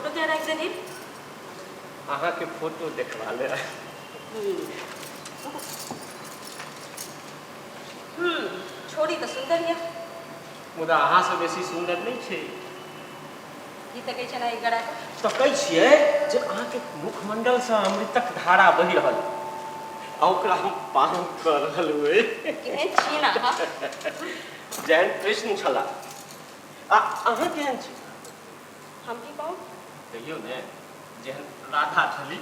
Photo किया राखि देली? अहाँके फोटो देखबा ले। छोरी तऽ सुन्दर यऽ। मुदा अहाँसँ बेसी सुन्दर नहि छै। की तकै छलै एक गड़ा के? तकै छियै जे अहाँके मुखमंडलसँ अमृतक धारा बहि रहल आ ओकरा हम पान कऽ रहल हुए। केहन छी ने अहाँ? जेहन कृष्ण छलाह। आ अहाँ केहन छी? हम की कहू? कहियौ ने, जेहन राधा छली।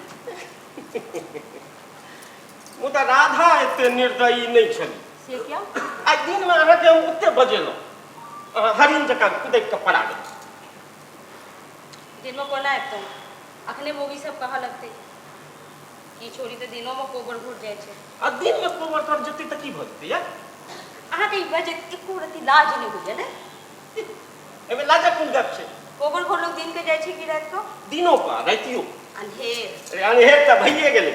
मुदा राधा एते निर्दयी नहि छली। से किया? आइ दिनमे अहाँके हम ओते बजेलहुँ, अहाँ हरिण जकाँ कुदकि कऽ पड़ा गेलहुँ। दिनमे कोना अबितहुँ? अखने मौगी सब कहऽ लगतै कि छोरी तऽ दिनोमे कोबर घुर जाइ छै। आ दिनमे कोबर तर जेतै तऽ की भऽ जेतै या? अहाँके ई बजैत एको रत्ती लाज नहि होइए ने? एहिमे लाजक कोन गप छै? कोबर घोर लोक दिन के जाइ छै कि राति कऽ? दिनो कऽ रातियो। अन्हेर। अरे अन्हेर तऽ भइए गेलै।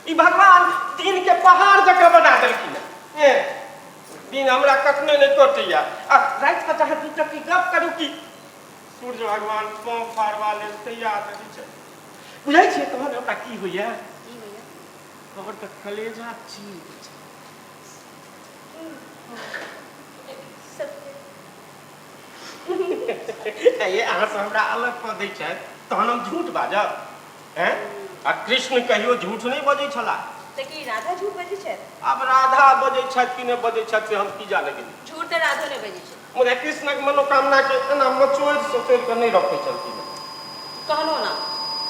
ई भगवान दिन के पहाड़ जकाँ बना देलखिन हेँ। दिन हमरा कखनो नहि कटैया आ राति कऽ जहाँ दू टक्की गप करू कि सूर्य भगवान पाँव फाड़वा लेल तैयार रहै छै। बुझै छियै तहन हमरा की होइया? की होइया? हमर तऽ कलेजा चीर दै छै। ये अहाँ सब हमरा अलग कऽ दै छथि तहन हम झूठ बाजब? हैं? आ कृष्ण कहियो झूठ नहि बजै छलाह। तऽ की राधा झूठ बजै छथि? आब राधा बजै छथि कि नहि बजै छथि से हम की जाने गेली। झूठ तऽ राधो नहि बजै छै। मुदा कृष्णक मनोकामना के एना मचोड़ि सोचोड़ि कऽ नहि रखै छलखिन। कहलहुँ ने,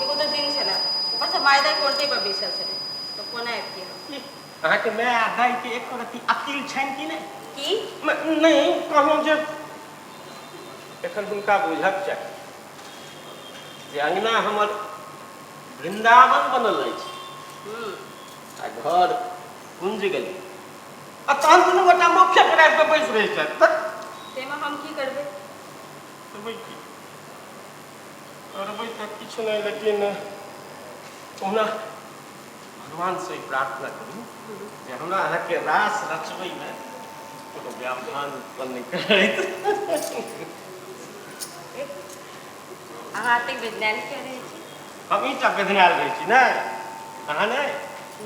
एगो तऽ दिन छलै, ऊपरसँ माय दाइ कोनटे पर बैसल छलै, तऽ कोना अबितियै हम? अहाँके माय आ दाइके एको रत्ती अकिल छनि कि नहि? की? नहि, कहलहुँ जे एखन हुनका बुझक चाही जे अङ्गना हमर वृन्दावन बनल अछि आ घर कुंज गेलै आ तहन दुनू गोटा मोखे पर आबि कऽ बैस रहै छथि। ताहिमे हम की करबै? करबै की? करबै तऽ किछु नहि, लेकिन ओना भगवानसँ ई प्रार्थना करू जे हमरा अहाँके रास रचबैमे कोनो व्यवधान उत्पन्न नहि करैत। अहाँ एतेक बेदनायल किया रहै छी? हम ईटा बेदनायल रहै छी? नहि, अहाँ नहि?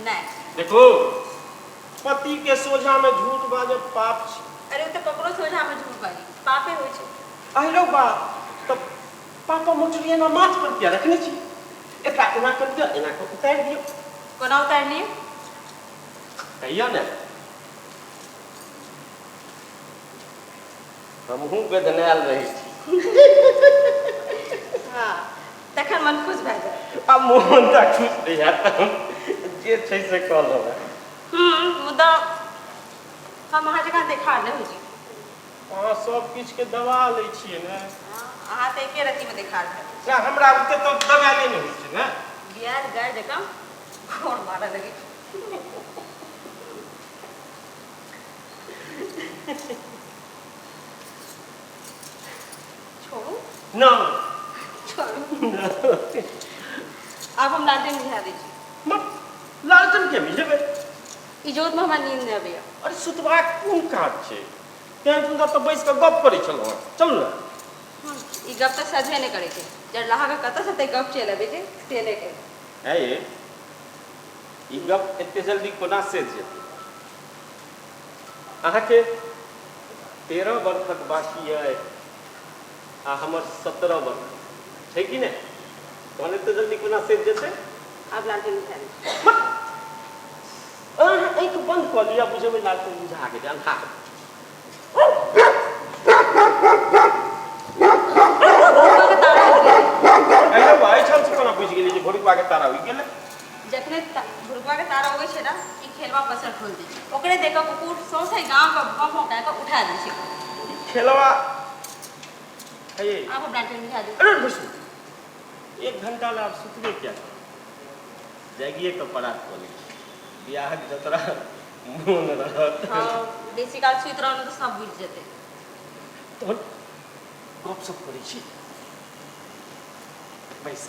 नहि। देखू, पतिके सोझामे झूठ बाजब पाप छै। अरे ओ तऽ ककरो सोझामे झूठ बाजी पापे होइ छै। अहिरो बा, तऽ पापा मोटरी एना माथ पर किया रखने छी? एकरा एना कऽ दियौ, एना कऽ उतारि दियौ। कोना उतारि लिअ? कहियौ ने, हमहूँ बेदनायल रहै छी। हँ, तखन मन खुश भए जायत। आ मोन तऽ खुश नहि हैत तहन जे छै से कऽ लेबै। मुदा हम अहाँ जकाँ देखार नहि होइ छी। अहाँ सब किछुके दबा लै छियै ने। अहाँ तऽ एके रत्तीमे देखार भए जाइ छी। हमरा ओते तऽ दबाएले नहि होइ छै ने। बियाल गाय जकाँ घोर मारऽ लगै छै। छोड़ू। ना। छोड़ू। आब हम लालटेन बुझा दै छी। लालटेन के बुझेबै? इजोतमे हमरा नींद नहि अबैया। अरे सुतबाक कोन काज छै? तेहन सुन्दर तऽ बैस कऽ गप करै छलहुँ हँ, चलू ने। ई गप तऽ सजबे नहि करै छै। जरलाहाके कतऽसँ एते गप चलि अबै छै से नहि कहि। है ये, ई गप एते जल्दी कोना सेज जेतै? अहाँके 13 बरखक बाकी अइ आ हमर 17 बरख छै कि नहि? तहन एते जल्दी कोना सेज जेतै? आब लालटेन बुझा दै छी। अहाँ आँखि बन्द कऽ लिअ, बुझेबै लालटेन बुझा गेलै, अन्हार। भोरुकवा के तारा उगि गेलै। अरे बा, एहिठाम से कोना बुझि गेलियै जे भोरुकवा के तारा उगि गेलै? जखने भोरुकवा के तारा उगै छै ने, ई खेलवा पसर खोलि दै छै। ओकरे देख कऽ कुकुर सौंसे गाँवके भौं भौं कए कऽ उठा दै छै। ई खेलवा हे। आब हम लालटेन बुझा दै छी। अरे बैसू, एक घंटा लए आब सुतबे किया करब, जागिए कऽ परात कऽ लै छी, बियाहक जतरा मोन रहत। हँ, बेसी काल सुति रहलहुँ तऽ सब बुझि जेतै। तहन गपशप करै छी, बैस।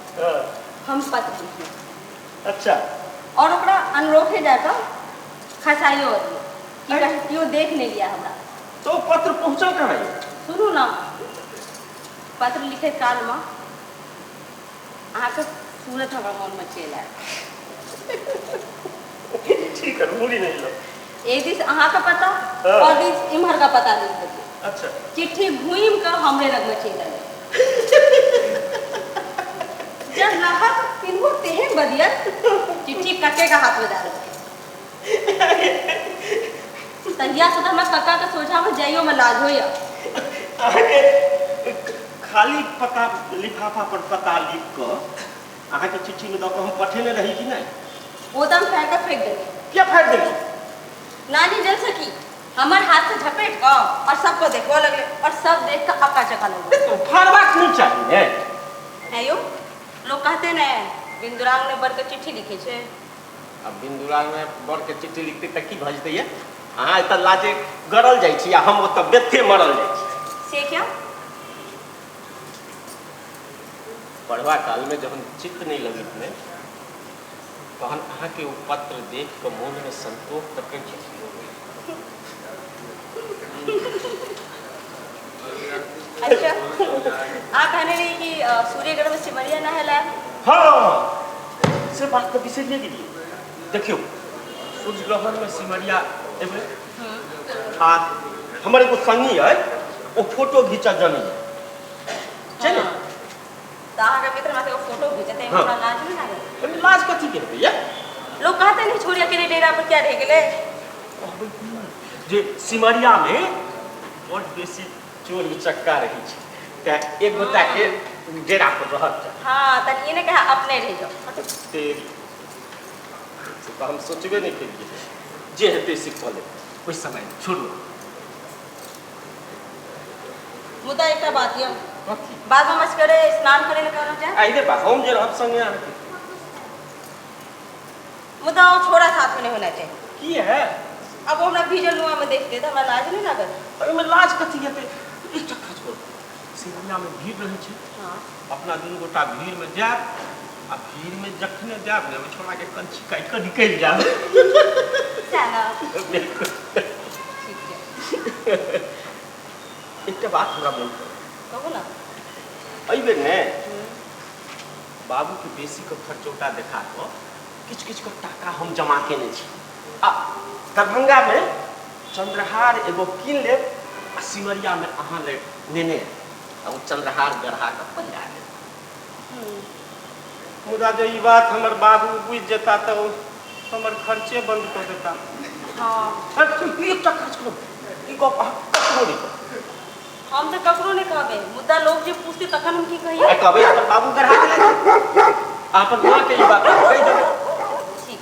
हम पत्र लिखलहुँ। अच्छा। और ओकरा अनरोखे जाकऽ खसाइयो दियौ कि कहीं केओ देख नहि लिअ हमरा। तो पत्र पहुँचल कहाँ यौ? सुनू ने, पत्र लिखैत कालमे अहाँके सूरत हमरा मोनमे चलि आयल। ठीक है, मूड़ी नहीं लो। एक दिस अहाँके पता हाँ। और दिस इम्हर का पता लिख देलियै। अच्छा। चिट्ठी घूमि कऽ हमरे लगमे चलि एलै। जब नाहक किनको तेहन बदियल चिट्ठी कक्के के हाथ में दए देलकै। तहिया से तऽ हमरा कक्का के सोझा में जाइयो में लाज होइया। अहाँके खाली पता लिफाफा पर पता लिख कऽ अहाँके चिट्ठीमे दऽ कऽ हम पठेने रही कि नहि? ओ तऽ हम फाड़ि कऽ फेंक देलियै। किया फाड़ि देलियै? नानी जल सकी हमर हाथ से झपेट कऽ और सबको देखबऽ लगलै और सब देख कऽ अक्का चक्का लगलै। फाड़बाक नहि चाही ने। है यौ, लोग कहते ने बिंदुरांग ने बड़ के चिट्ठी लिखे छै। अब बिंदुरांग ने बड़ के चिट्ठी लिखते तऽ की भऽ जेतै? अहाँ एतऽ लाजे गड़ल जाइ छी आ हम ओतऽ बेथे मरल जाइ छी। से क्या? पढ़बा कालमे जहन चित्त नहि लगैत ने तहन अहाँके ओ पत्र देख कऽ मोनमे संतोष तखन अच्छा, अहाँ कहने रही कि सूर्यगढ़ में सिमरिया नहाय लए। हाँ, से बात तऽ बिसरिए गेलियै। देखियौ, सूर्य ग्रहणमे सिमरिया एबै आ हमर एगो संगी अइ, ओ फोटो घीचऽ जनैए छै ने। तऽ अहाँके मित्र हमरा सबके फोटो घिचेतै? हाँ। हमरा लाज नहि लागत? ओहिमे लाज कथीके हेतै यै? लोग कहते नहीं छोरी अकेले डेरा पर क्या रह गेलै। कहबै की जे सिमरियामे बड्ड बेसी चोर उचक्का रहै छै, तेँ एक गोटाके डेरा पर रहत चाही। हाँ, तन ई नहि कहे अपने रहि जाओ। तेरी से तऽ हम सोचबे नहि केलियै। जे हेतै से कऽ लेबै ओहि समय, छोड़ू। मुदा एकटा बात यऽ। कथी? बाद में मस्करे स्नान करे लए कहलहुँ जाय। आइ रे बा, हम जे रहब संगे अहाँके। मुदा ओ छोरा साथ में नहीं होना चाहिए। की है? अब वो हमरा भीजल नुआ में देखते तऽ हमरा लाज नहि लागत? ओहिमे लाज कथी हेतै? एकटा काज करू, सिमरियामे भीड़ रहै छै। हाँ। अपना दुनू गोटा भीड़मे जायब आ भीड़मे जखने जायब ने, ओहि छोड़ाके कंची काटि कऽ निकलि जायब। सएह ने? बिल्कुल। ठीक छै। एकटा बात हमरा मोन पड़ल। कहू ने। एहि बेर ने बाबूके बेसीके खर्चौटा देखा कऽ किछु किछु कऽ टाका हम जमा केने छी आ दरभंगामे चंद्रहार एगो कीन लेब आ सिमरियामे अहाँ ले नेने आयब आ ओ चंद्रहार गढ़ा कऽ पहिरा लेब। मुदा जे ई बात हमर बाबू बुझि जेता तऽ ओ हमर खर्चे बंद कऽ देता। हाँ। एकटा काज करू, ई गप अहाँ ककरो नहि कहबै। हम तऽ ककरो नहि कहबै, मुदा लोग जे पूछते तखन हम की कहियै? आ कहबै अपन बाबू गढ़ा देलथि आ अपन माँके ई बात कहि देबै। ठीक।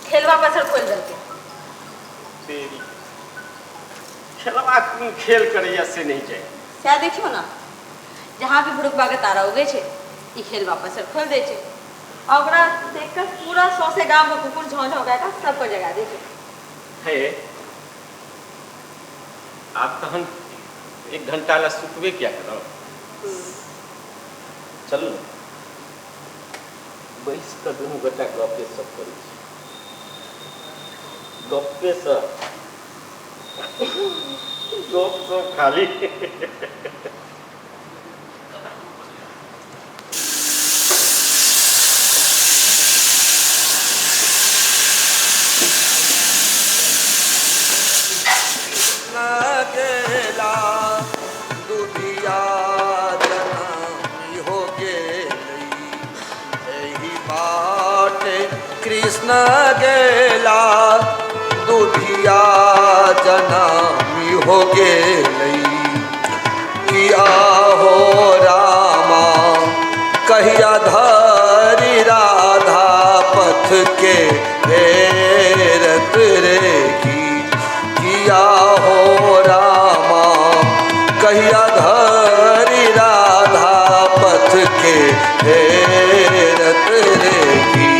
खेलवा पसर खोलि देलकै। तेरी खेलवा कोन खेल करैया से नहि जाय। सएह देखियौ ने, जहाँ भी भुरुकबा के तारा उगै छै, ई खेलवा पसर खोलि दै छै आ ओकरा देख कऽ पूरा सौंसे गामके कुकुर झौं झौं कए कऽ सबके जगा दै छै। हे, आब तहन एक घंटा ला सुतबे किया करब? चलू ने, बैस कऽ दुनू गोटा गपे सब करै छी, गप्पे सब, गप सब खाली। गेला दुधिया जनामी हो गेलई, एहि बाटे कृष्ण गेला दुधिया जनामी हो गेलई। किया हो रामा कहिया धरि राधा पथ के हेरत रे की, किया हो रामा कहिया धरि राधा पथ के हेरत रे की।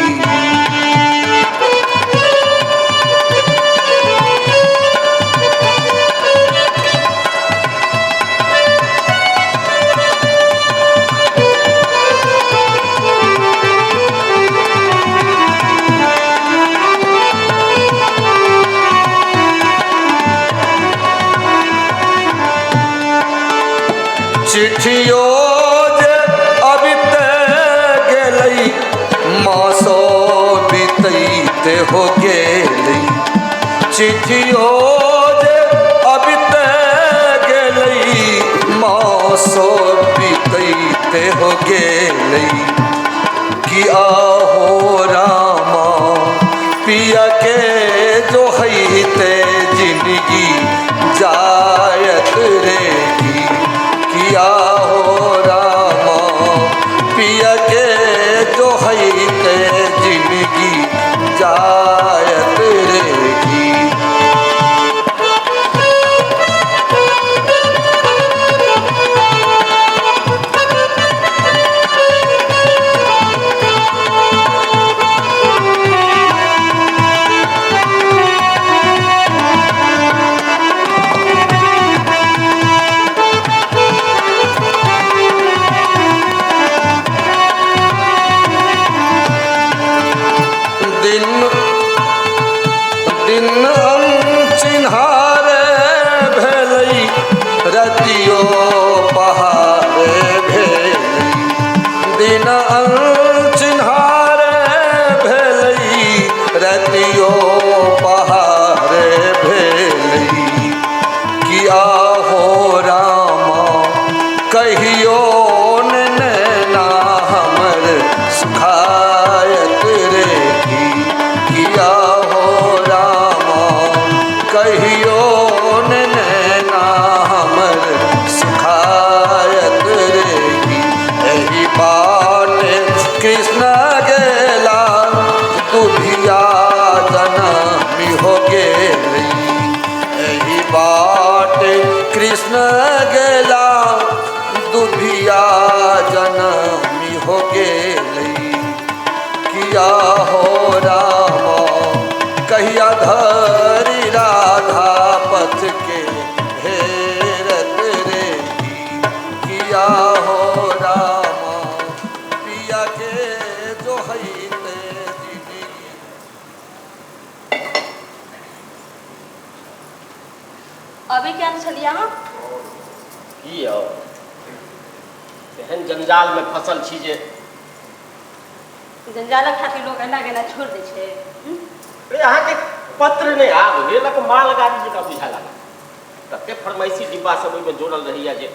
हो गेलै। चिठियो जे अबिते गेलै, मासो बीतैते हो गेलै। कि आहो रामा पिया के जो हईते जिंदगी जायत रे की। कि आहो रामा पिया के जो हईते जिंदगी जायत रे की। दिन दिन अनचिन्हारे भेलै, रतियो पहाड़े भेलै। दिन अनचिन्हारे भेलै, रतियो पहाड़े भेलै। कि आहो रामा कहियो ने नैना हमर सुखायत रे की। कि आहो रामा कहियो ने नैना हमर सुखायत रे की। एहि बाटे कृष्ण गेला दुभिया जनमी हो गेलै। एहि बाटे कृष्ण गेला दुभिया जनमी हो गेलै। किया हो रामा कहिया धरि राधा पथ के हेरत रे की। किया हो रामा पिया के जो हईते जिंदगी। अभी क्या छलियै अहाँ? की यौ, एहन जंजालमे फसल छी जे जंजालक खातिर लोक एना गेना छोड़ि दै छै। अरे अहाँके पत्र नहि आब रेलक मालगाड़ी जकाँ बुझा लागल। तते फरमाइशी डिब्बा सब ओहिमे जोड़ल रहैया जे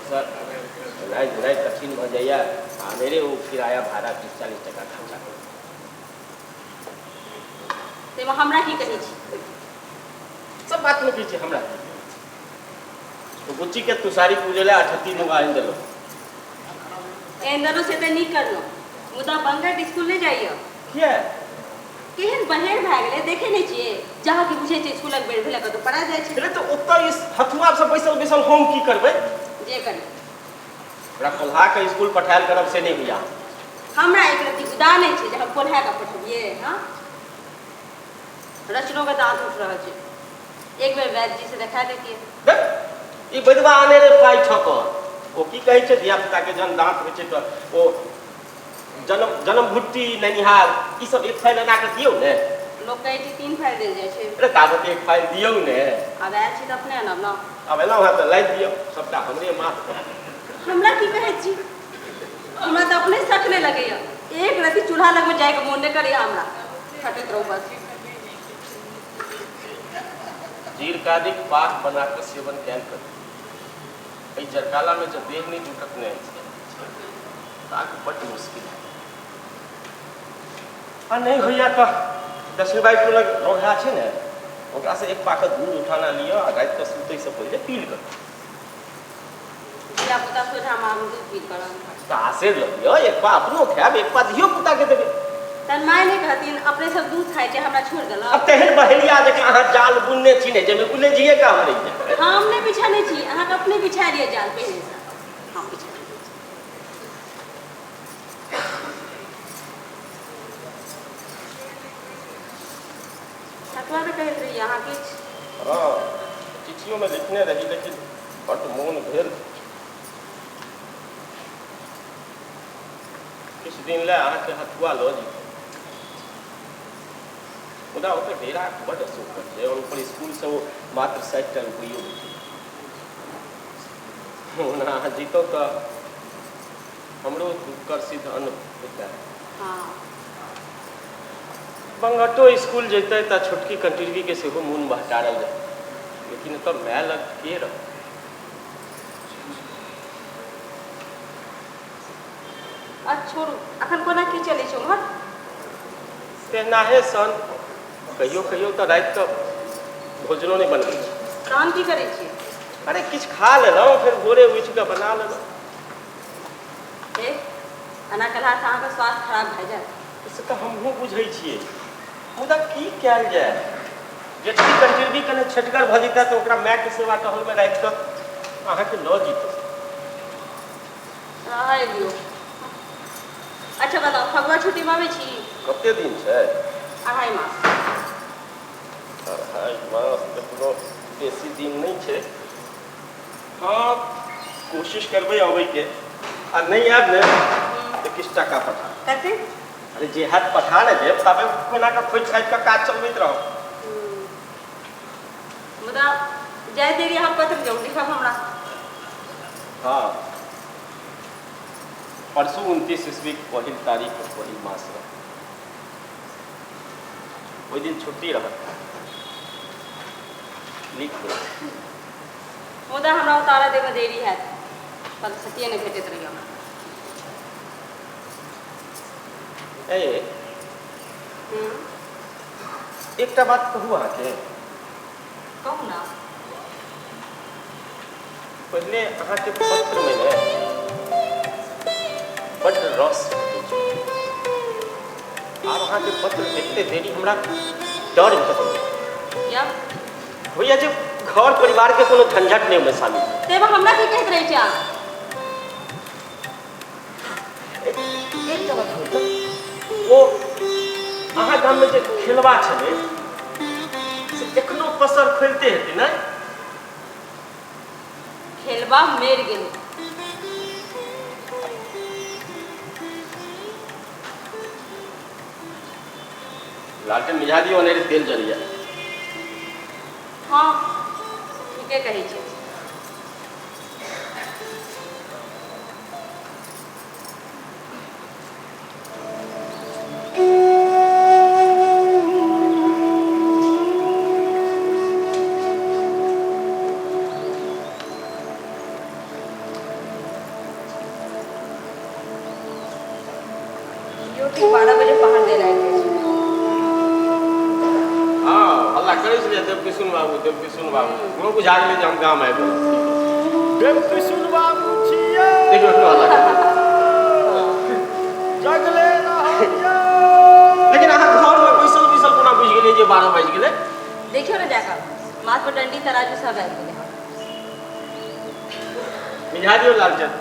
सर एनाइ गेनाइ कठिन भऽ जाइया। आ अनेरे ओ किराया भाड़ा 30-40 टका खर्चा करू। ताहिमे हमरा की कहै छी? सब बात नहि कहै छी हमरा। तो बुच्चीके तुषारी पूजे लए 38 मुँगा आनि देलहुँ। एहन देलहुँ से तऽ नीक करलहुँ, मुदा बंगट स्कूल नहि जाइए। किया? केहन बहेर भए गेलै देखै नहि छियै? जहाँ की बुझै छै स्कूलक बेर भेलै कतौ पड़ा जाइ छै। अरे तऽ ओतऽ इस हथुआ सब बैसल बैसल हम की करबै? जे करी। ओकरा कोल्हा के स्कूल पठायल करब से नहि होइया। हमरा एक रत्ती गुदा नहि छै जे हम कोल्हा कऽ पठबियै। हँ, रचनो के दाँत उठि रहल छै। एक बेर वैद्य जी से देखा दैतियै। देख, ई बैदवा अनेरे पाइ ठकत। ओ की कहै छै, धिया पुताके जहन दाँत होइ छै तऽ ओ जनम जनमभुट्टी ननिहाल ई सब एक फाइल एना कऽ दियौ ने। लोक कहै छै 3 फाइल देल जाइ छै। अरे ताबत एक फाइल दियौ ने। आब आयल छी तऽ अपने आनब ने। आब एलहुँ हँ तऽ लादि दियौ सबटा हमरे माथ पर। हमरा की कहै छी? हमरा तऽ अपने शक नहि लगैया। एक रत्ती चूल्हा लगमे जाइके मोन नहि करैया हमरा। खटैत रहू बस। जीरकादिक पाक बना कऽ सेवन कयल करू। एहि जरकालामे जब देह नहि जुटत नहि छै तऽ अहाँके बड्ड मुश्किल है। आ नहि होइया तऽ दक्षिणबाई टोलक रोघा छै ने, ओकरासँ एक पाकत दूध उठाना लिअ आ रातिके सुतैसँ पहिले पील करू। धिया पुता सोझामे हम दूध पील करब? तऽ आसेर लऽ लिअ, एक पा अपनो खायब, एक पा धियो पुताके देबै। तहन माय नहि कहथिन अपने सब दूध खाइ छै हमरा छोड़ि अब देलक? तेहन बहेलिया जकाँ अहाँ जाल बुनने छी ने जाहिमे उलझिए कऽ हम रहि जायब। हम नहि बिछाने छी, अहाँके अपने बिछा लिअ जाल पहिनेसँ। हम बिछा लै छी। ठकुआ तऽ कहैत रहियै अहाँ किछु। हँ, चिट्ठियोमे लिखने रही, लेकिन बड्ड मोन भेल किछु दिन लए अहाँके हथुआ लऽ जइतहुँ, मुदा ओतऽ डेराके बड्ड असौकर्य छै और ऊपर स्कूलसँ ओ मात्र 60 टा रुपैयो भेटै। ओना अहाँ जइतहुँ तऽ हमरो दुःखकर सिद्ध अन्न होइतै। हँ, बंगटो स्कूल जैतै तऽ छोटकी कंटिरबीके सेहो मोन बहटारल जाय, लेकिन एतऽ माय लग के रहत? आ छोड़ू, अखन कोना की चलै छै उम्हर? तेनाहे सन कहियो कहियो तऽ रातिके भोजनो नहि बनबै छी। तहन की करै छियै? अरे किछु खा लेलहुँ, फेर भोरे उठि कऽ बना लेलहुँ। हे, एना केलासँ अहाँके स्वास्थ्य खराब भए जायत। से तऽ हमहूँ बुझै छियै, मुदा की कयल जाय? जेठकी कंटिरबी कने छेटगर भऽ जेतै तऽ ओकरा मायके सेवा टहलमे राखि कऽ अहाँके लऽ जेतै। रहै दियौ। अच्छा बताउ, फगुआ छुट्टीमे अबै छी? कते दिन छै? 2.5 मास। 2.5 मास तऽ कोनो बेसी दिन नहि छै। हँ, कोशिश करबै अबैके, आ नहि आयब ने तऽ किछु टाका पठा। कते? अरे जे हैत पठा ने देब, ताबे कोना कऽ खोजि खाजि कऽ काज चलबैत रहब। मुदा जाय देरी अहाँ पत्र जरूर लिखब हमरा। हँ, परसू 29 ईस्वीक पहिल तारीख पहिल मास रहत, ओहि दिन छुट्टी रहत, लिख देब। मुदा हमरा उतारा देबमे देरी हैत, पदसतिये नहि भेटैत रहैए हमरा। ए, एकटा बात कहू अहाँके? कहू ने। पहिले अहाँके पत्रमे ने बड्ड रस भेटै छै, आब अहाँके पत्र देखते देरी हमरा डर भऽ जाइए। किया? होइए जे घर परिवारके कोनो झंझट नहि ओहिमे शामिल। ताहिमे हमरा की कहैत रहै छै अहाँ? एकटा बात कहू तऽ, ओ अहाँ गाममे जे खेलबा छलै से एखनो पसर खोलिते हेतै ने? खेलबा मरि गेलै। लालटेन मिझा दियौ, अनेरे तेल जरैया। हँ, ठीके कहै छी। ठीक 12 बजे पहाड़ दे आबि जाइ छै। हँ, हल्ला करै छलियै देवकिशुन बाबू, देवकिशुन बाबू। ओकरो बुझा गेलै जे हम गाम आबि गेलहुँ। देवकिशुन बाबू छियै। देखियौ, एखनो हल्ला करै। जगले रहब। लेकिन अहाँ घरमे बैसल बैसल कोना बुझि गेलियै जे 12 बाजि गेलै? देखियौ ने जाकऽ, माथ पर डंडी तराजू सब आबि गेलै। मिझा दियौ लालटेन।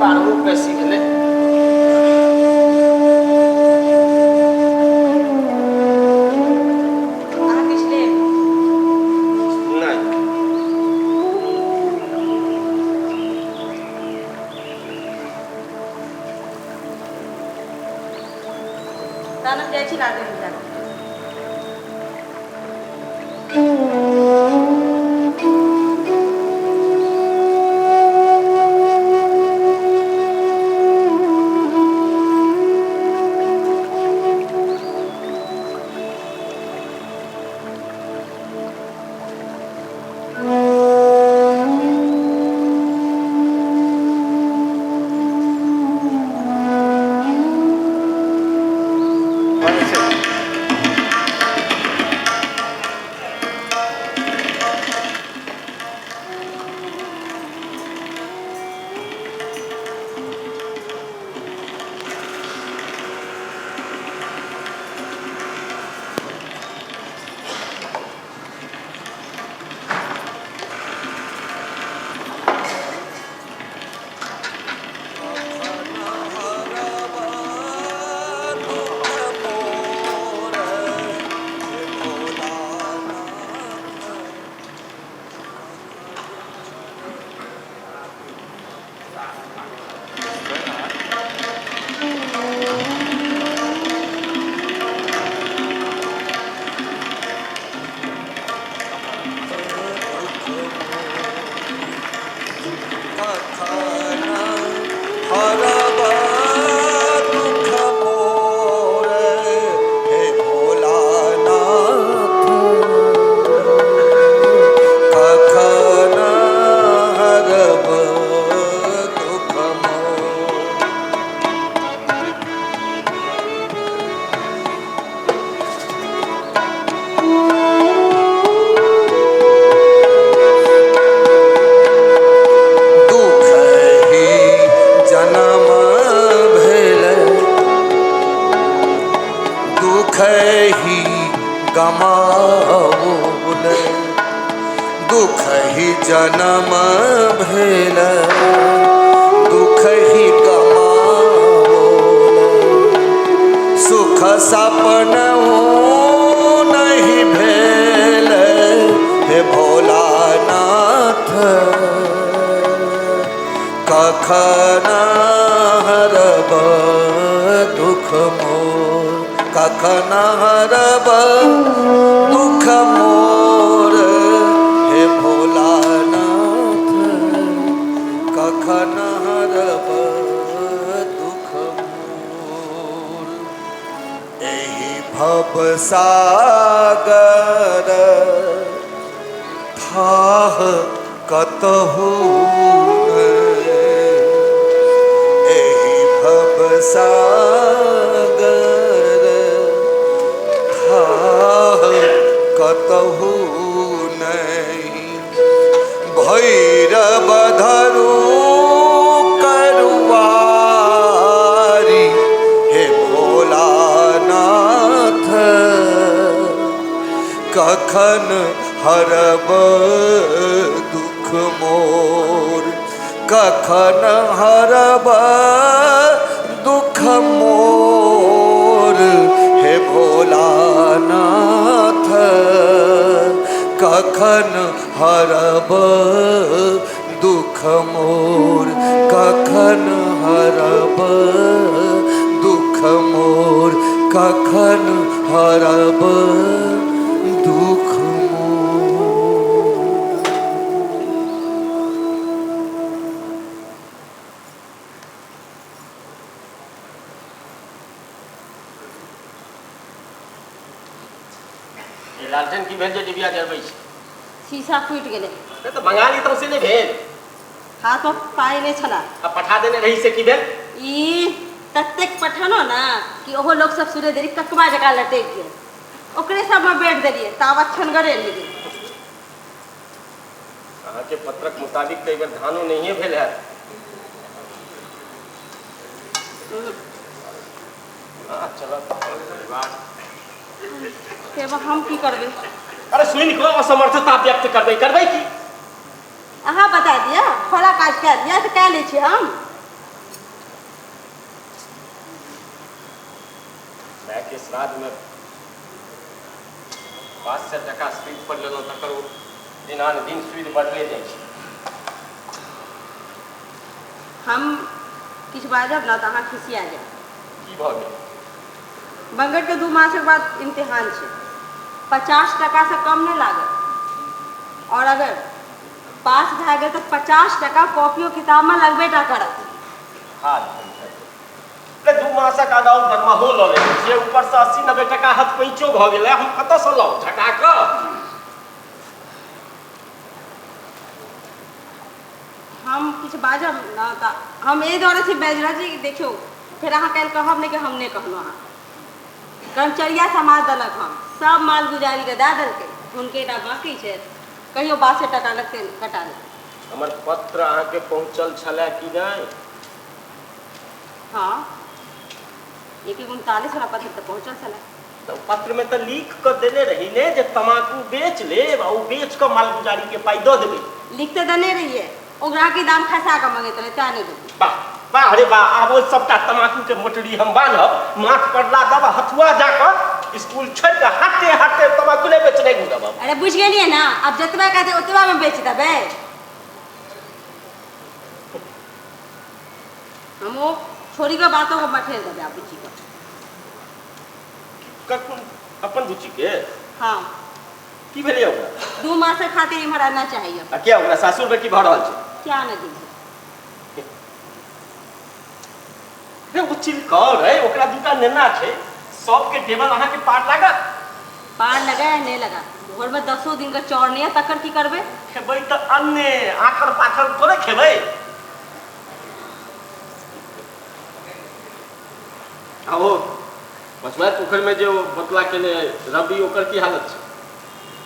12 बेसी भेलै। अहाँ किछु लेब? नहि। तहन हम जाइ छी लालटेन मिझा कऽ। गमाओल। दुख ही जनम भेल, दुख ही गमाओल। सुख सपनहु नहि भेल, हे भोलानाथ, कखन हरब दुख मोर, कखन हरब दुख मोर, हे भोलानाथ, कखन हरब दुख मोर। एहि भव सागर थाह कतहु नहि, एहि भव सागर थाह कतहु नहि। भैरव धरू करुआरी, हे भोलानाथ, कखन हरब दुख मोर, कखन हरब दुख मोर, हे भोलानाथ, कखन हरब दुख मोर, कखन हरब दुख मोर, कखन हरब दुख मोर। ई लालटेन की भेल जे डिबिया जरबै छी? शीशा फूटि गेलै। से तऽ मंगा ली तऽ से नहि भेल। हाथमे पाइ नहि छला। आ पठा देने रही से की भेल? ई ततेक पठेलहुँ ने कि ओहो लोक सब सुनै देरी ककबा जकाँ लटकि गेल। ओकरे सबमे बैठ देलियै तावत छनगरे रहि गेल। अहाँके पत्रक मुताबिक तऽ एहि बेर धानो नहिए भेल हैत। हँ चलत परिवार। से हम की करबै? अरे सुनि कऽ असमर्थता व्यक्त करबै, करबै की? अहाँ बता दिअ, फला काज कए लिअ तऽ कए लै छी हम। मायके श्राद्धमे 500 टाका सूद पर लेलहुँ, तकर ओ दिनानुदिन सूद बढ़ले जाइ छै। हम किछु बाजब ने तऽ अहाँ खिसिया जायब। की भऽ गेल? बंगटके 2 मासक बाद इम्तिहान छै, 50 टाकासँ कम नहि लागत, आओर अगर पास भए गेल तऽ 50 टाका कॉपियो किताबमे लगबे टा करत। हाथ रे, 2 मासक अगाउ दरमाहो लऽ लेने छियै, ऊपरसँ 80-90 टाका हाथ पैंचो भऽ गेलै, हम कतऽसँ लाउ झटा कऽ? हम किछु बाजब ने तऽ हम एहि दुआरे छी बाजि रहल छी, देखियौ फेर अहाँ काल्हि कहब नहि कि हम नहि कहलहुँ। अहाँ कर्मचारिया समाज देलक हन, सब मालगुजारीके दए देलकै, हुनके टा बाँकी छै, कहियो 62 टाका लगतै कटा लेतै। हमर पत्र अहाँके पहुँचल छलए कि नहि? हँ, 1:39 वाला पत्र तऽ पहुँचल छलै। तऽ पत्रमे तऽ लिख कऽ देने रही ने जे तमाकू बेच लेब आ ओ बेच कऽ मालगुजारीके पाइ दऽ देबै। लिख तऽ देने रहियै, ओ ग्राहकी दाम खसा कऽ मंगैत रहै, तेँ नहि देलियै। वाह वाह रे वाह, आब ओहि सबटा तमाकूके मोटरी हम बान्हब, माथ पर लादब आ हथुआ जाकऽ स्कूल छोड़ि कऽ हाथे हाथे तमाकू नहि बेचने घुरब हम। अरे बुझि गेलियै ने, आब जतबा कहतै ओतबामे बेच देबै हम। ओ छोड़ीके बातो के मठेर देबै आब बुच्चीके। कखन अपन बुच्चीके? हँ। की भेलै ओकरा? 2 मासक खातिर इम्हर आना चाहिए। आ किया, ओकरा सासुरमे की भऽ रहल छै? क्या नहि दिल। रे ओ चिलकर है, ओकरा 2टा नेना छै, सबके टेबल अहाँके पार लागत? पार लगा या नहि लगा, घरमे 10 दिनके चौर नहि है, तकर की करबै? खेबै तऽ अन्ने आखर पाखर थोड़े खेबै। आ ओ पछुआर पोखरिमे जे ओ बतला केने रवि, ओकर की हालत छै?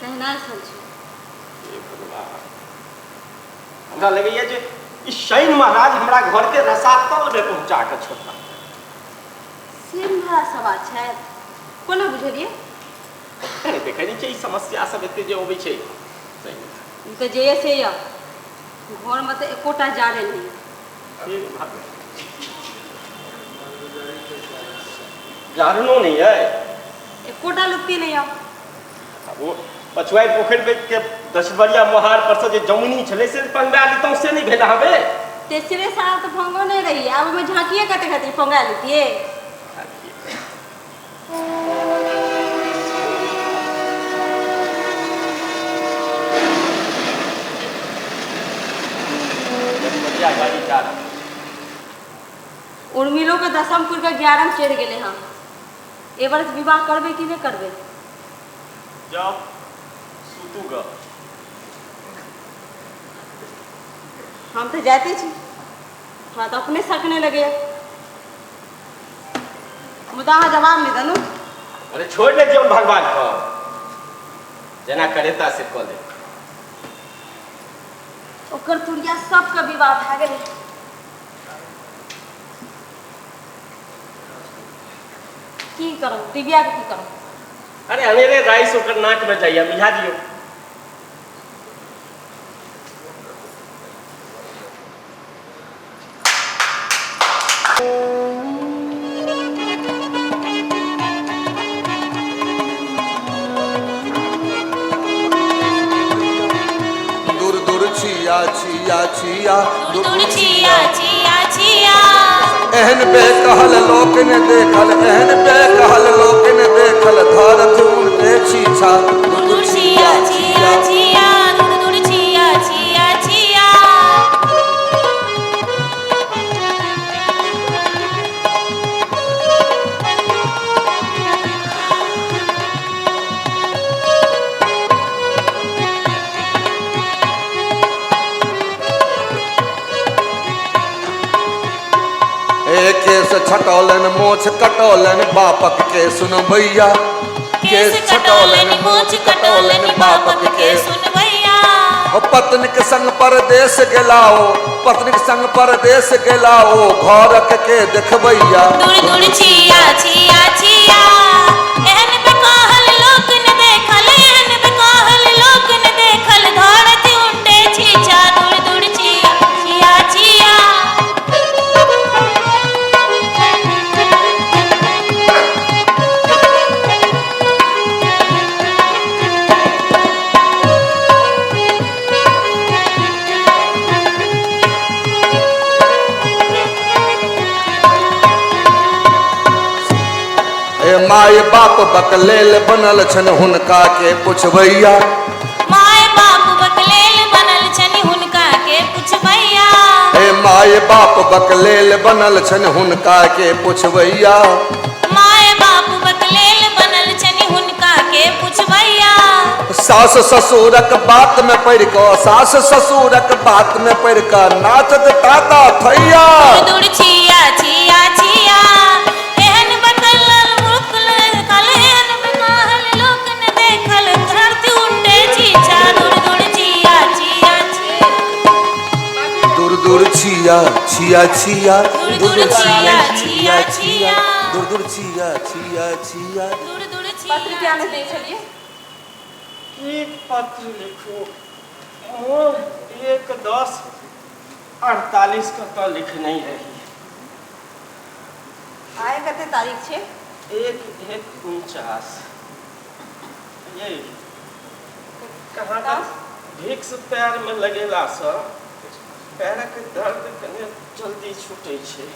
तहिना छल छै। हे भगवान, हमरा लगैया जे ई शनि महाराज हमरा घरके रसातलमे पहुँचा कऽ छोड़ता। शनि महाराज सवाल छै, कोना बुझलियै? नहि देखै नहि छै ई समस्या सब एते जे अबै छै। सही। ई तऽ जे से यऽ, घरमे तऽ एकोटा जारनि नहि यऽ। हे भगवान, जारनो नहि अइ? एकोटा लुत्ती नहि यऽ। ओ पछुआइ पोखरि के दसबरिया मोहार पर से जे जमुनी छलै से पंगा लितहुँ, से नहि भेल अहाँके? तेसरे साल तऽ भंगो नहि रही, आब ओहिमे झाँकिए कते खातिर पंगा लितियै। दसबरिया गाड़ी जा रहल। उर्मिलोके दसम पुरि कऽ 11 चढ़ि गेलै हँ। ए बरस विवाह करबै कि नहि करबै? जाउ सुतू ग। हम तऽ जाइते छी, हमरा तऽ अपने शक नहि लगैए, मुदा अहाँ जवाब नहि देलहुँ। अरे छोड़ि नहि दियौन भगवान पर, जेना करेता से कऽ ले। ओकर तुरिया सबके विवाह भए गेलै। की करब दिव्याके, की करब? अरे अनेरे राइस ओकर नाक में जाइए, मिझा दियौ। दूर दूर छिया छिया छिया, दूर दूर छिया छिया छिया। एहन बेकहल लोक ने देखल, एहन बेकहल लोक ने देखल, धरत उनटे छीछा। दूर दूर छिया छिया छिया, दूर दूर छिया छिया छिया। ए केस छटौलन मोछ कटौलन बापक के सुनबैया, केस कटौलनि मोछ कटौलनि बापक के सुनबैया। ओ पत्नी के संग परदेश गेलाओ, पत्नी के संग परदेश गेलाओ, घरक के देखबैया। दूर दूर छिया छिया छिया, एहन बेकहल लोक न देखल, एहन बेकहल लोक न देखल, धरत उनटे छीछा। दूर दूर छिया छिया छिया। ए माय बाप बकलेल बनल छन हुनका के पुछबैया, माय बाप बकलेल बनल छनि हुनका के पुछबैया। हे माय बाप बकलेल बनल छन हुनका के पुछबैया। माय बाप बकलेल बनल छनि हुनका के पुछबैया। सास ससुरक बात में पड़ि कऽ, सास ससुरक बात में पड़ि कऽ नाचत ताता थैया। दूर दूर छिया छिया छिया, एहन बकलल मूर्ख देखल, एहन बकहल लोक न देखल, धरती उनटे छीछा। दूर दूर छिया छिया छिया। दूर दूर छिया छिया छिया, दूर दूर छिया छिया छिया। दूर दूर छिया छिया छिया। दूर दूर पत्र छिया किया नहि दै छलियै? की पत्र लिखू? मोन 1/10/48 के तऽ लिखने रही। आइ कते तारीख छै? 1/1/49। ये कहाँ तक भिक्स पैरमे लगेलासँ पैरक दर्द कने जल्दी छूटै छै।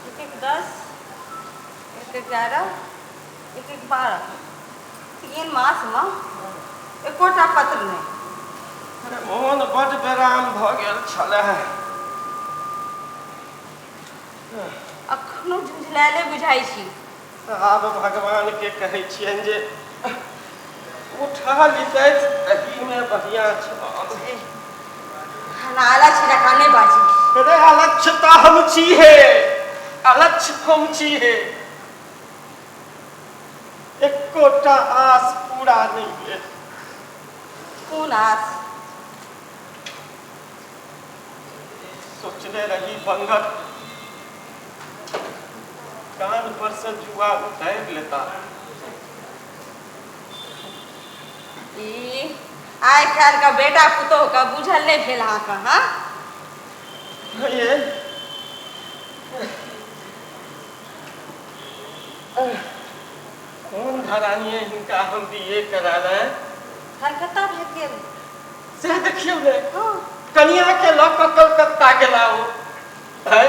1 1 10, 1 1 11, 1 1 12, 3 मासमे एकोटा पत्र नहि। अरे मोन बड्ड बेराम भऽ गेल छलै। अखनो झुझलायले बुझाइ छी। आब भगवानके कहै छियनि जे उठा लितथि, एहिमे बढ़िआँ छल। नाला छिड़का नहि बाजी। अरे अलक्षता हम छी हे, अलक्ष हम छी हे, एकोटा आस पूरा नहि भेल। कोन आस? सोचने रही बंगट कान पर से जुआ उतारि लेता। ई आइ काल्हि के बेटा पुतोह के बुझल नहि भेल अहाँके? हाँ। ये कोन घरानी है हिनका हम बीए करा रहे? कलकत्ता भागि गेल। से देखियौ ने। हँ। कनिया के लऽ कऽ कलकत्ता गेला ओ है,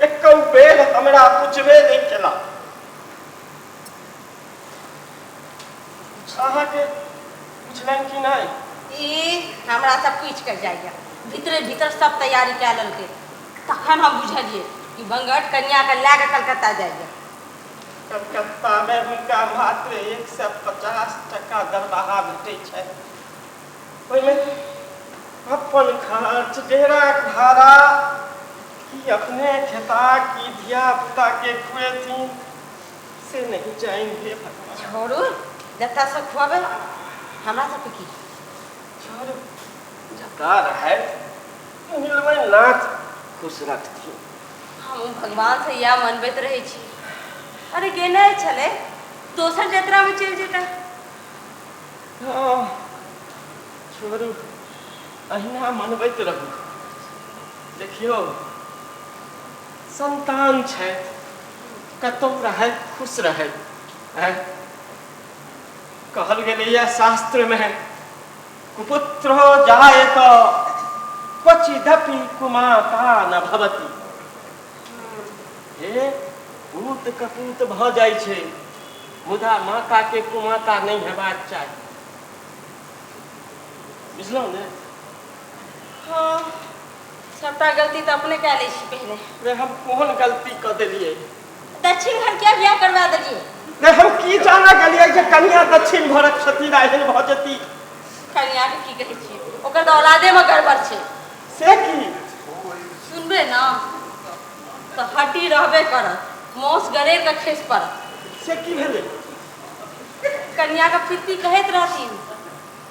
एको बेर हमरा पुछबे नहि केला। अहाँके पुछलनि कि नहि? ई हमरा सब पूछि कऽ जाइए, भीतरे भीतर सब तैयारी कए लेलकै, तखन हम बुझलियै कि बंगट कनियाके लए कऽ कलकत्ता जाइए। कलकत्तामे हुनका मात्र 150 टका दरमाहा भेटै छै, ओहिमे अपन खर्च, डेराक भाड़ा, की अपने खेता की धिया पुताके खुएथिन से नहीं जानि। हे भगवान! छोड़ू, जतऽ से खुआबै, हमरा सबके की? छोड़ू, जतऽ रहै मिलबै, नाथ खुश रखथिन। हम भगवानसँ इएह मनबैत रहै छी। अरे, गेने छलै, दोसर जतरामे चलि जेतै। हँ, छोड़ू, अहिना मनबैत रहू। देखियौ, संतान छथि, कतहु रहथि खुश रहथि। आँय, कहल गेलैए शास्त्रमे, कुपुत्रो जायत क्वचिदपि कुमाता न भवति। हे, पूत कपूत भऽ जाइ छै, मुदा माताके कुमाता नहि हेबाक चाही। बुझलहुँ ने? हँ, सबटा गलती तऽ अपने कए लै छी पहिने। रे, हम कोन गलती कऽ देलियै? दक्षिण घर किया बियाह करवा देलियै? रे, हम की जाना गेलियै जे कनिया दक्षिण घरक छथिन आ एहन भऽ जेती। कनियाके की कहै छियै, ओकर तऽ औलादेमे गड़बड़ छै। से की? सुनबै ने तऽ हड्डी रहबे करत, मौस गड़ेर कऽ खसि पड़त। से की भेलै? कनियाके पित्ती कहैत रहथिन,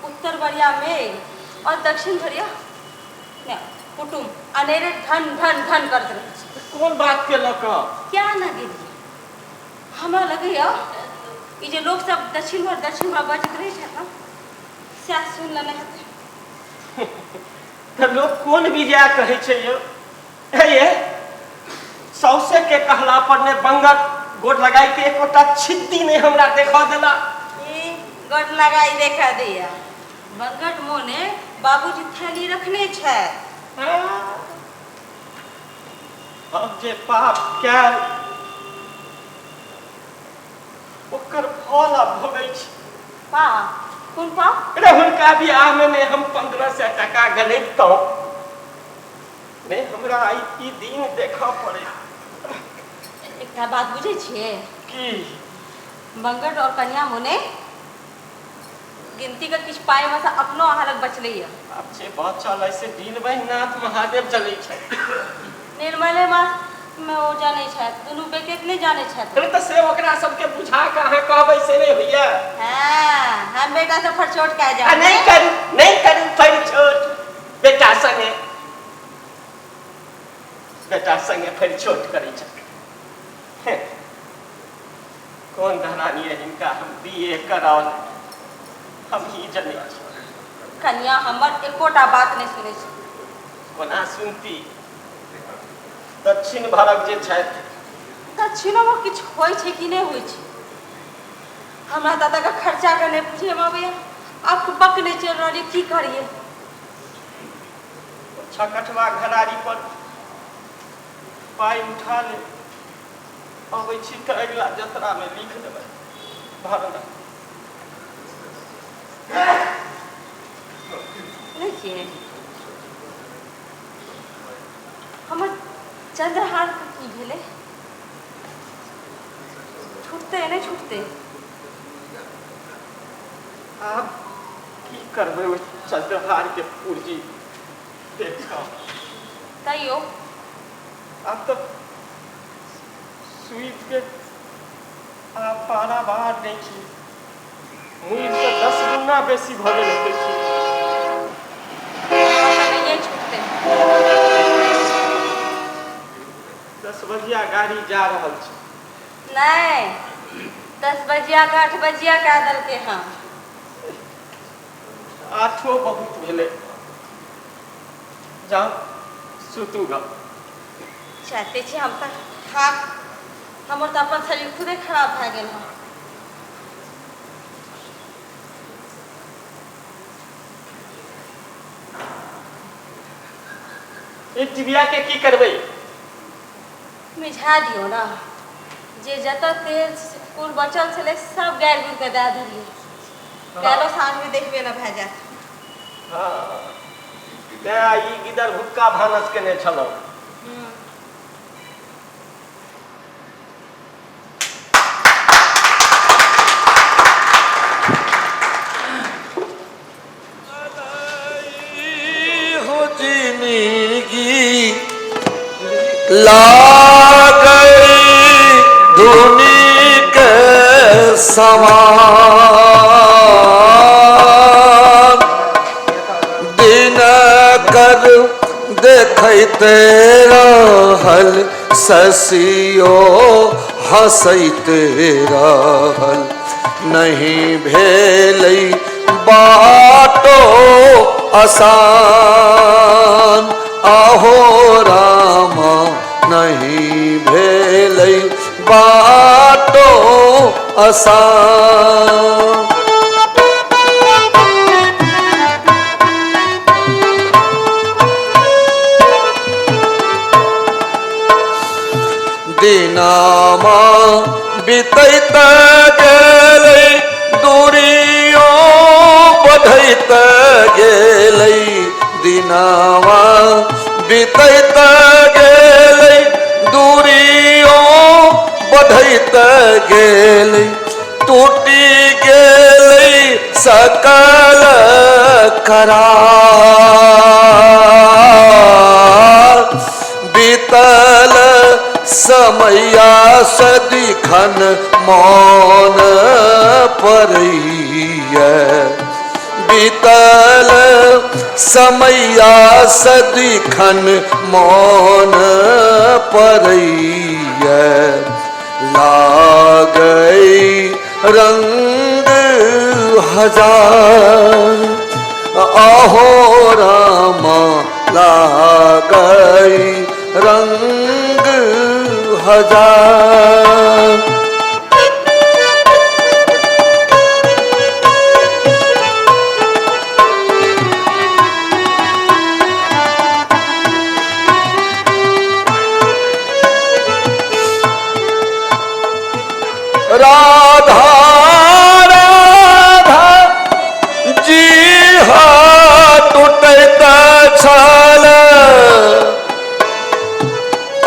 उत्तर बरिया मेघ और दक्षिण बरिया ने कुटुम अनेरे धन धन धन करैत रहै छै। कोन बात के लऽ कऽ? क्या न गेलियै। हमरा लगैया ई जे लोक सब दक्षिण भर दक्षिण भर बजैत रहै छै ने, सएह सुनि लेने हेतै। तऽ लोक कोन विजय कहै छै यौ? हे ये, सौसे के कहला पर ने बंगक गोड़ लगाई के एकोटा छिद्दी नहि हमरा देखऽ देला। ई गोड़ लगाई देखा दैया? बंगट मोने बाबूजी थैली रखने छै। हम जे पाप कयल ओकर फल आब भोगै छी। पाप? कोन पाप? अरे, हुनका बियाहमे ने हम 1500 टका गनैबतहुँ ने हमरा आइ ई दिन देखऽ पड़े। एकटा बात बुझै छियै? की? बंगट और कन्या मोने गिनती के किछु पाइ मे से अपनो अहाँ लग बचलैया। आब जे बचल अइ से दीनबहिनाथ महादेव जनै छै। निर्मले मे ओ जानै छथि, दुनू बेकेत नहि जानै छथि। अरे, तऽ से ओकरा सबके बुझा कऽ अहाँ कहबै से नहि होइया? हँ, हम बेटा से फरछोट कए आ जाउ। नहि करू, नहि करू फरिछोट बेटा संगे। बेटा संगे फरिछोट करै छै। हें, कोन धरानी है हिनका हम बीए कराओल, हम ही जनै छी। कन्या हमर एकोटा बात नहि सुनै छै। कोना सुनती, दक्षिण भारत जे छथि। दक्षिणोमे किछु होइ छै कि नहि होइ छै? हमरा दादाके खर्चाके नहि बुझैमे अबैया, आब बक नहि चलि रहल यऽ, की करियै? छकठवा घरारी पर पाइ उठा ले अबै छी तऽ अगिला जतरामे लिख देबै भरना। नहि छियै। हमर चंद्रहारके की भेलै? छूटतै नहि छूटतै? आब की करबै ओहि चंद्रहारके पुर्जी देख कऽ? तैयो। आब तऽ सुइके आब पारावार नहि छी, मुइलसँ 10 गुना बेसी भऽ गेल हेतै सुइ। हमरा तऽ नहिए छूटतै। 10 बजिया। बजिया गाड़ी जा रहल छै। नहि, 10 बजिया के 8 बजिया कए देलकै हँ। 8 बहुत भेलै, जाउ सुतू ग। चाहते छी हम तऽ थाक, हमर तऽ अपन शरीर खुदे खराब भए गेल हँ। ई टिबिया के की करबै? मिझा दियौ ने, जे जतऽ तेल कुर बचल छलै सब गारि गुड़ि कऽ दए देलियै। काल्हि साँझमे देखबै ने भए जायत। हँ, तेँ ई गिदर भुक्का भानस केने छलहुँ। हो जिंदगी लागई धुनी के समान, दिन कर देखैते रहल शशियो हंसैते रहल, नहीं भेलै बाटो आसान, आहो रामा नहीं भेलै बाटो आसान। दिनामा बीतैत गेलै, दूरियो बढ़ैत गेलै, दिनामा बीतैत गेलै, दूरियो बढ़ैत गेलै, टूटि गेलै सकल करार, बीतल समैया सदिखन मौन परैया, बीतल समैया सदिखन मौन परैया, लागै रंग हजार, आहो रामा लागै रंग हजार। राधा राधा जी टूटैत छल,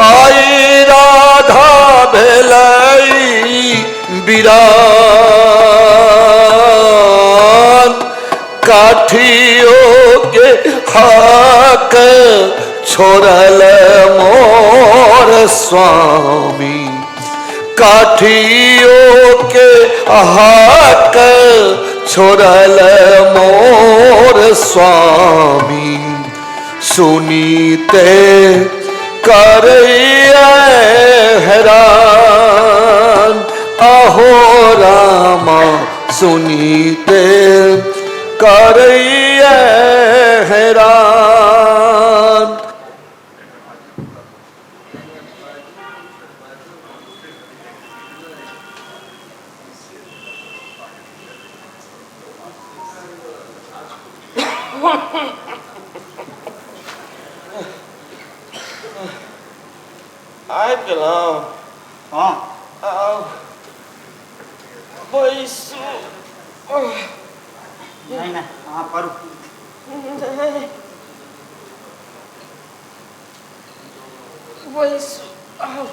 आई राधा भेलै बिरान, काठियो के हाक छोड़ल मोर स्वामी, काठियो के हाक छोड़ल मोर स्वामी, सुनीते करैया हैरान, अहो रामा सुनीते करैया हैरान। आबि गेलहुँ? हँ। आउ बैसू। नहि नहि, अहाँ पढ़ू। बैसू आउ।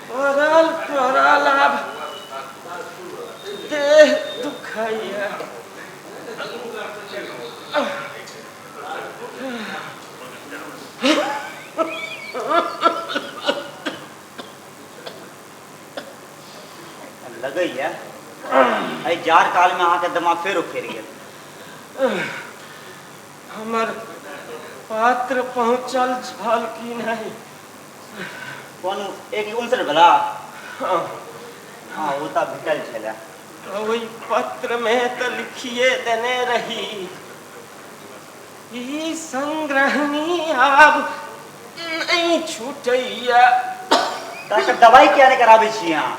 पड़ल पड़ल आब देह दुखाइया। लगैया एहि जाड़ कालमे अहाँके दिमाग फेर उखेर गेल। हमर पत्र पहुँचल छल कि नहि? कोन 159 वला? हँ। हँ, ओ तऽ भेटल छलै। ओहि पत्रमे तऽ लिखिए देने रही, ई संग्रहणी आब नहि छूटैया। तऽ एकर दवाइ किया नहि कराबै छी अहाँ?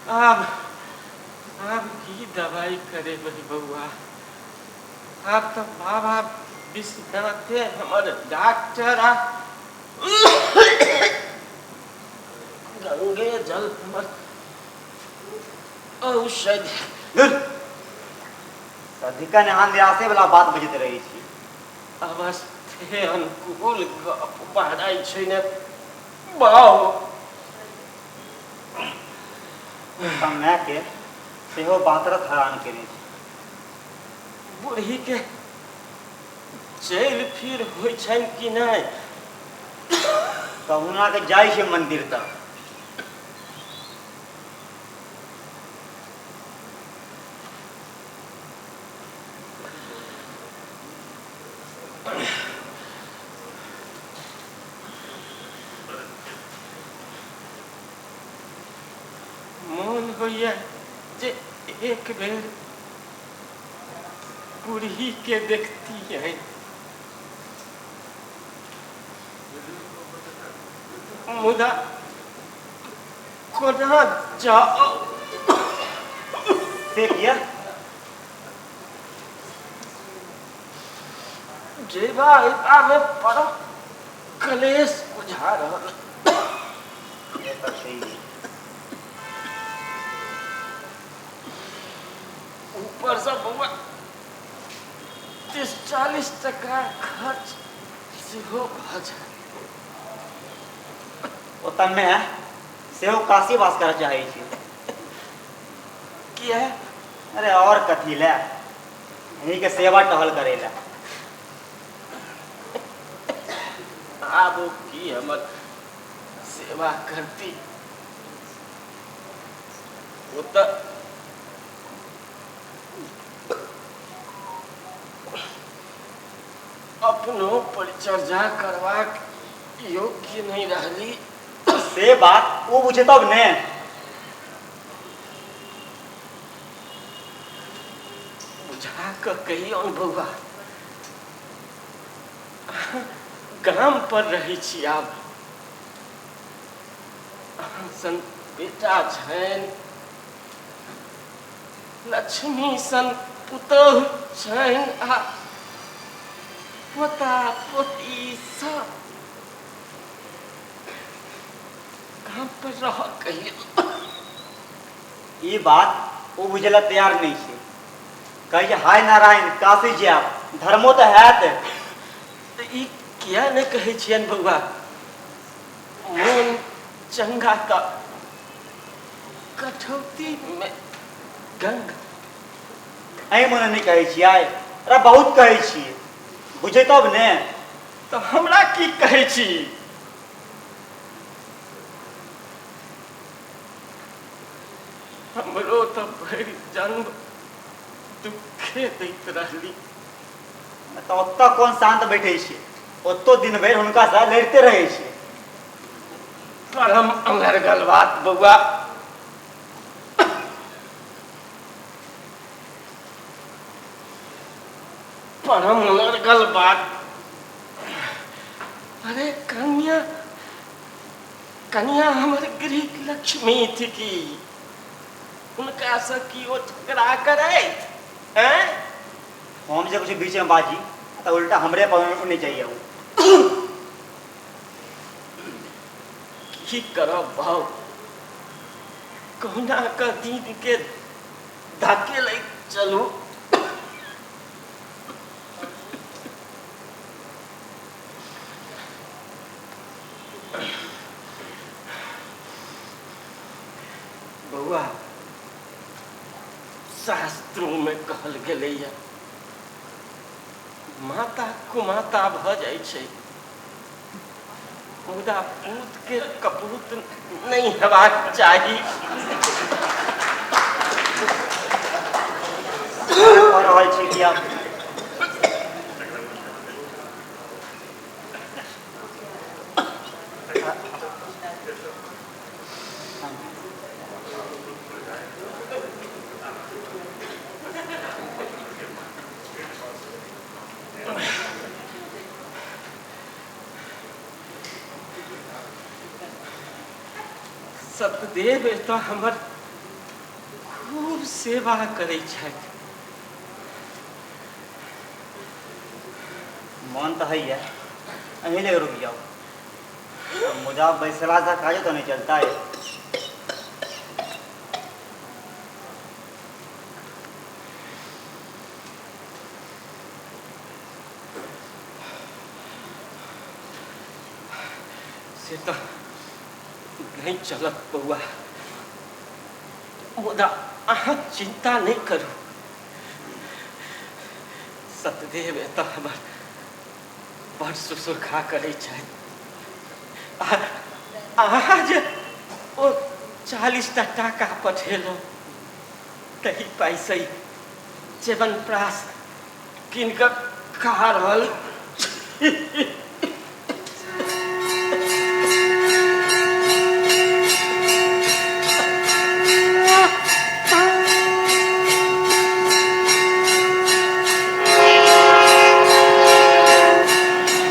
आब आब की दवाइ करेबै बौआ? आब तऽ बाबा विश्वनाथे हमर डॉक्टर आ गंगे जल हमर औषधि। सदिखन अहाँ निराशे वला बात बजैत रहै छी। अवस्थे अनुकूल गप बहराइ छै ने बाउ। मायके सेहो बातरत हरान केने छै। बूढ़ीके चलि फिर होइ छनि कि नहि? कहुना के जाइ छै मंदिर तक। मोन होइए जे एक बेर बूढ़ी के देखतियै, मुदा कोना जाउ? से किया? जेबा अयबामे परम कलेश बुझा रहल। ऊपरसँ बौआ 30-40 टका खर्च सेहो भऽ जाय। ओतऽ माय सेहो काशी वास करऽ चाहै छै। किया? अरे और कथी लए, अहीँके सेवा टहल करै लए। आब ओ की हमर सेवा करती? ओ तऽ अपनो परिचर्या करबाक योग्य नहि रहली। से बात ओ बुझे तब ने। बुझा कऽ कहियौन बौआ, अहाँ गाम पर रहै छी आब। अहाँ सन बेटा छनि, लक्ष्मी सन पुतोहु छनि आ पोता पोती सब। गाम पर रह कहियो। ई बात ओ बुझै लए तैयार नहि छै। कहै छै हाय नारायण काशी जायब, धर्मो तऽ हैत। तऽ ई किया नहि कहै छियनि बौआ, मोन चंगा तऽ कठौतीमे गंगा। एहि मोने नहि कहै छियै? अरे बहुत कहै छियै, बुझै तब ने। तऽ हमरा की कहै छी? हमरो तऽ भरि जन्म दुखे दैत रहली। तऽ ओतऽ कोन शान्त बैठै छै? ओतौ दिन भरि हुनकासँ लड़िते रहै छै। परम अनर्गल बात बौआ। परम अनर्गल बात। अरे कन्या, कन्या हमर गृह लक्ष्मी थिकी, हुनकासँ केओ झगड़ा करैत? आँय? हम जे किछु बीचमे बाजी तऽ उल्टा हमरे पर नहि जाइए ओ। की करब भाउ, कहुना कऽ दिन के धकेलैत चलू। बौआ, शास्त्रोमे कहल गेलैए माता कुमाता भऽ जाइ छै, मुदा पूत के कपूत नहि हेबाक चाही। कऽ रहल छी कि आब। सतदेव एतऽ हमर खूब सेवा करै छथि। मन तऽ होइए अहीं लग रुकि जाउ, मुदा बैसलासँ काजो तऽ नहि चलतै। से तऽ नहि चलत बौआ, मुदा अहाँ चिन्ता नहि करू। सतदेव एतऽ हमर बड़ सुसुरखा करै छथि। अहाँ जे ओ 40टा टाका पठेलहुँ तही पाइसँ च्यवनप्राश कीन कऽ खा रहल।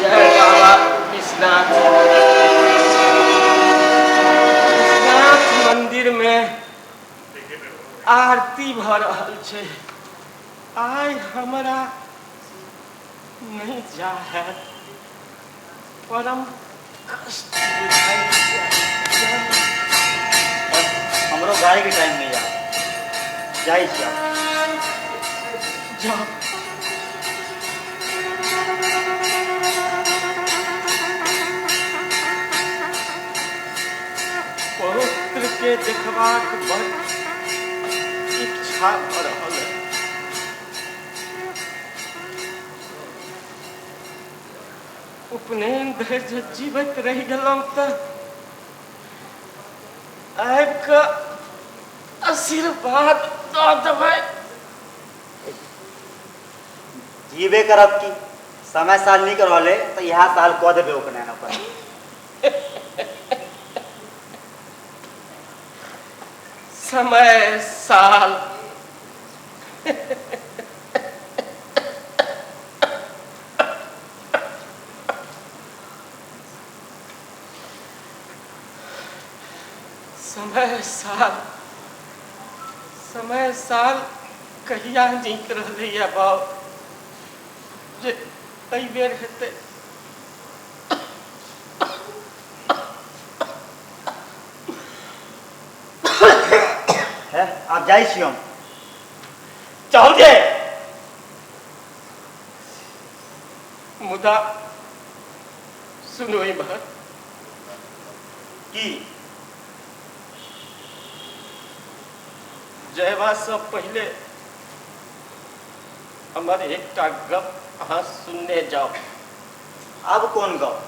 जय बाबा विश्वनाथ। विश्वनाथ मंदिर में आरती भऽ रहल छै। आइ हमरा नहि जा हैत, परम कष्ट बुझाइए। हमरो गाड़ीके टाइम नहि यऽ, जाइ छी आब। जाउ। पौत्र के देखबाक बड़ इच्छा भऽ रहल है। उपनयन धरि जे जीवैत रहि गेलहुँ तऽ आबि कऽ आशीर्वाद दऽ देबै। जीबे करब की, समय साल नीक रहलै तऽ इएह साल कऽ देबै उपनयन ओकर। समय साल समय साल समय साल कहिया नीक रहलैए बाउ जे एहि बेर हेतै। है आब जाइ छी हम। जाउ जे। मुदा सुनू इम्हर। की? जयबासँ पहिले हमर एकटा गप अहाँ सुनने जाउ। आब कोन गप?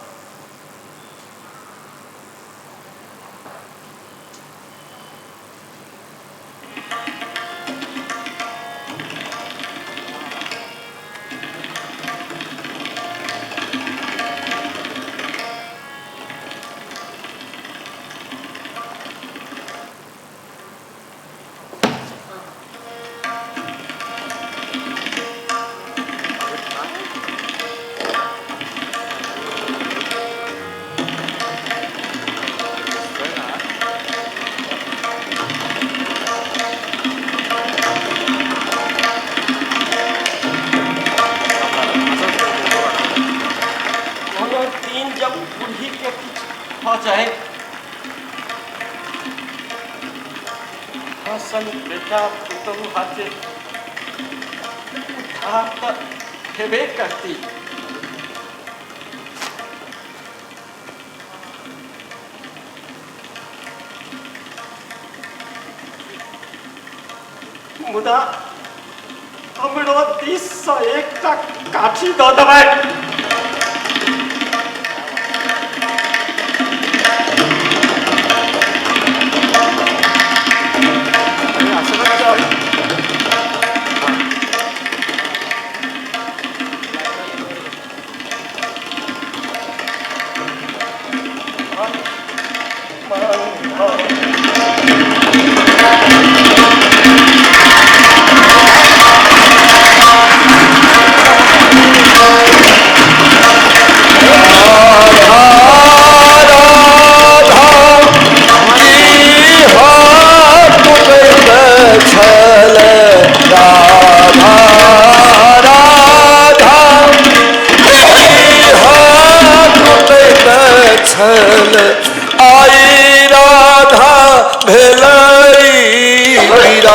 कोनो दिन जब बूढ़ी के किछु भऽ जाय, हसन बेटा पुतहु हाथे उद्धार तऽ हेबे करती। मुदा हमरो दिससँ एकटा काठी दऽ देबै। छल आई राधा भेलै वीरान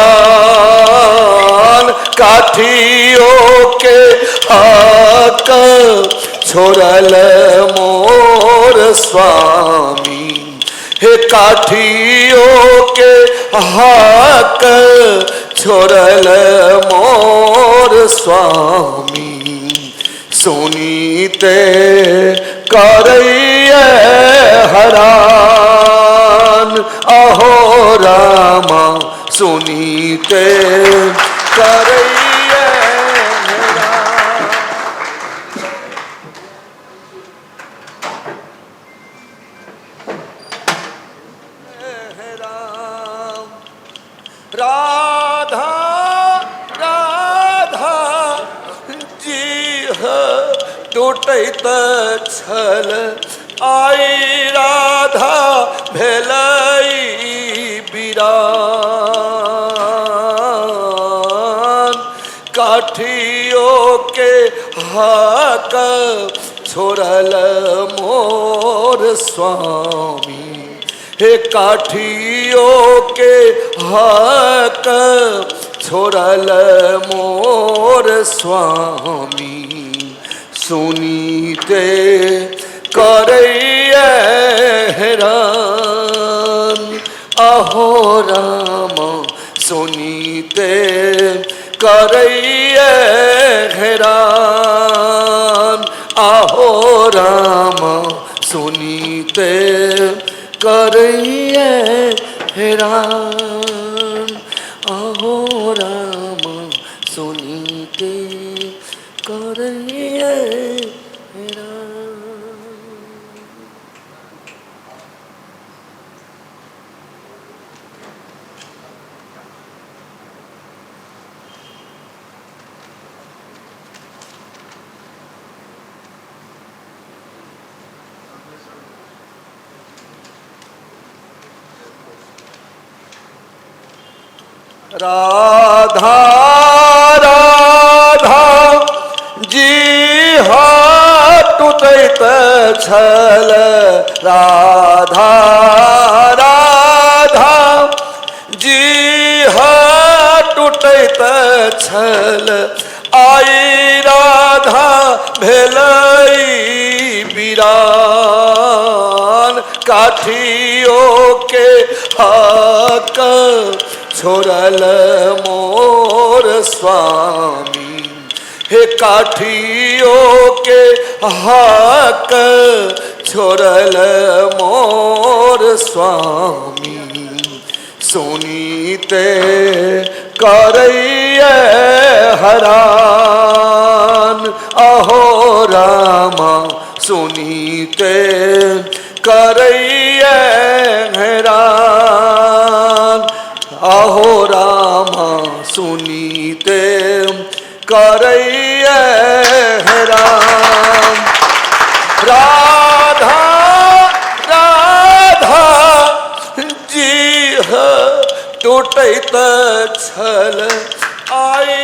काठियो के हक छोड़ल मोर स्वामी हे काठियो के हक छोड़ल मोर स्वामी सुनीते करैये हरान अहो रामा सुनीते करैये हरान। राम राधा राधा जी टूटैत छल आई राधा भेलै बीरान काठियो के हक छोड़ल मोर स्वामी हे काठियो के हक छोड़ल मोर स्वामी सुनीते करैये हैरान अहो राम सुनीते करैये हैरान अहो राम सुनीते करैये हैरान अहो राम सुनीते करैये हैरान। राधा राधा जी टूटैत छल राधा राधा जी टूटैत छल आई राधा भेलै बीरान काठियो के हक छोड़ल मोर स्वामी हे काठियो के हक छोड़ल मोर स्वामी सुनीते करैये हरान अहो रामा सुनीते करैये हैरान अहो रामा सुनीते करैये हैरान। राधा राधा जी टूटैत छल आई